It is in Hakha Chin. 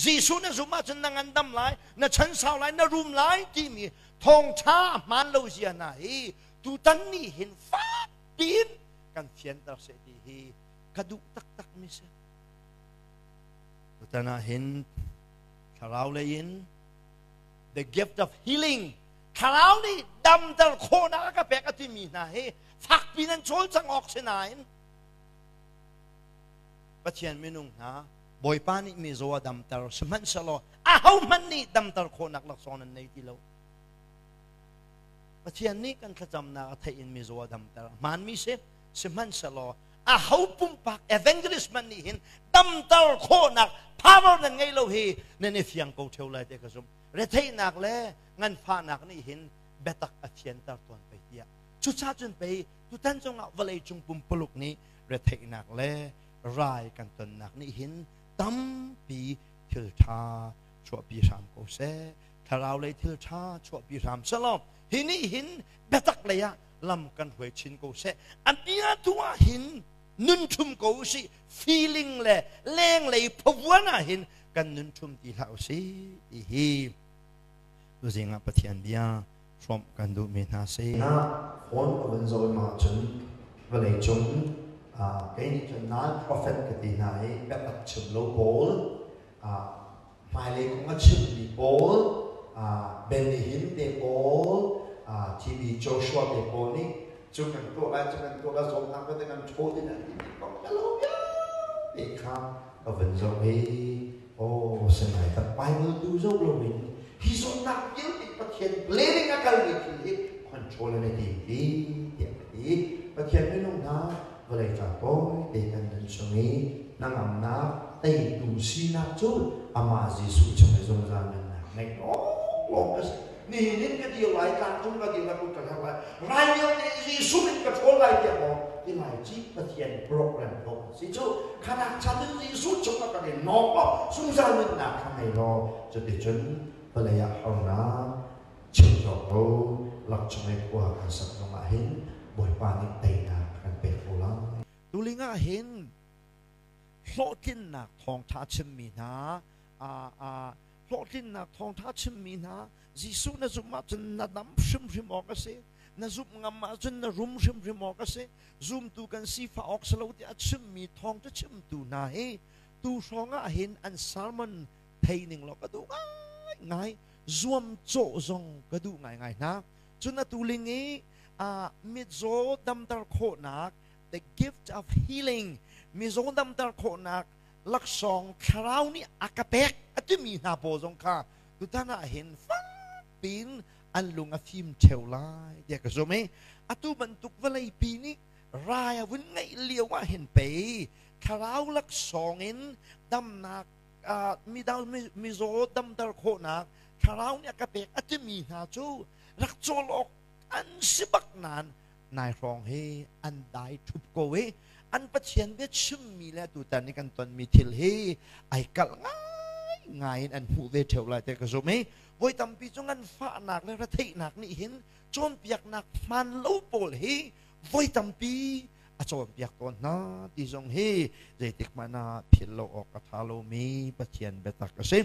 Jesuh na zumh ahcun na ngandam lai, na chan sau lai, na rum lai timi thawngṭha hmaan lo zia hna hi tutan ni hin fak piin kan fianter seh ti hi ka duh taktak mi si. Tutan ah hin thlarau lei in the gift of healing thlarau nih damter khawhnak a ka pek a timi hna hi fakpi nan cawlcang awk si nain Pathian minung hna Bawipa nih mizaw a damter sihmanhsehlaw ahohmanh nih damter khawhnak laksawng nan nei ti lo. Pathian nih kan thlacamnak a theih in mizaw a damter hmaanmi si sihmanhsehlaw aho pumpak evangelist hmanh nih hin damter khawhnak power nan ngei lo hi nan i fiang ko theo lai te ka zumh. Retheihnak le nganfahnak nih hin biatak a fianter tawn pei tiah. Cucaah cun pei tutan zongah vawlei cung pumpuluk nih retheihnak le rai kan tonnak nih hin tampi thil ṭha chuahpi hram ko seh. Thlarau lei thil ṭha chuahpi hram selaw hi nih hin biatak lei ah lam kan hruai chin ko seh. A bia tu ah hin nun ṭhum ko usih. Feeling le lenglei phavuan ah hin kan nun ṭhum ti hlah usih ti hi tuzing ah Pathian bia hrawmh kan duhmi hna si. Na phone a vun zoh ma cun vawlei cung kei nih cun non-profit ka ti hna i biatak chim lo pawl hmailei kong a chimmi pawl Benny Hinn te pawl TB Joshua te pawl nih cu kan tuah lai cu kan tuah lai zawtnak vialte kan ṭhawl ding an ti kong ka lo vialte kha ka vun zoh i Oh, sinai tak Bible tu zoh loin hi zawtnak vialte Pathian planning a kalmi thil hi control an i tim ti tiah ka ti. Pathian minung hna vawlei ca tawi te kan nun chung i hnangamnak teitu sinak cu amah Jesuh chung i zungzal nunnak ngeih lawnglawng ka si. Nihin in ka dir lai, tlangcung ka dir lai, kut ka hler lai, rai vialte Jesuh in ka ṭhawl lai tiah maw ti lai ci Pathian program ko si cu khanak chan in Jesuh chung ah kan i nawk law zungzal nunnak kha ngei law cuticun vawlei ah harnak chim cawk lo lak chung i khua kan sak zong ah hin Bawipa nih teinak kan pek ko lai. Tuling ah hin hlawhtlinnak thawngṭha chimmi hna hlawhtlinnak thawngṭha chimmi hna Jesuh na zumh ahcun na dam hrimhrim awk a si na zumh ngam ahcun na rum hrimhrim awk a si zumtu kan sifah awk si lo tiah a chimmi thawngṭha chimtu hna hi tu hrawng ah hin an sermon thei ning law ka duh ngai ngai zuam cawh zong ka duh ngai ngai hna cun atu ling i mitzaw damter khawhnak the gift of healing mizaw damter khawhnak laksawng thlarau nih a ka pek a timi hna pawl zong kha tutan ah hin fakpiin an lung a fim ṭheo lai tiah ka zum i atu bantuk vawleipi nih rai a vun ngeih lio ah hin pei thlarau laksawng in damnak midang mizaw damter khawhnak thlarau nih a ka pek a timi hna cu rak cawl awk an si bak nain nai hrawng hi an dai ṭhup ko i an Pathian bia chimmi le tutan i kan tonmi thil hi ai kalh ngai ngai in an hmuh ve ṭheo lai te ka zum i voi tampi cu nganfahnak le retheihnak nih hin cawnpiaknak hmaan lo pawl hi voi tampi a cawnpiak tawn hna ti zong hi zeitik hmanh ah philh lo awk a ṭha lomi Pathian biatak a si.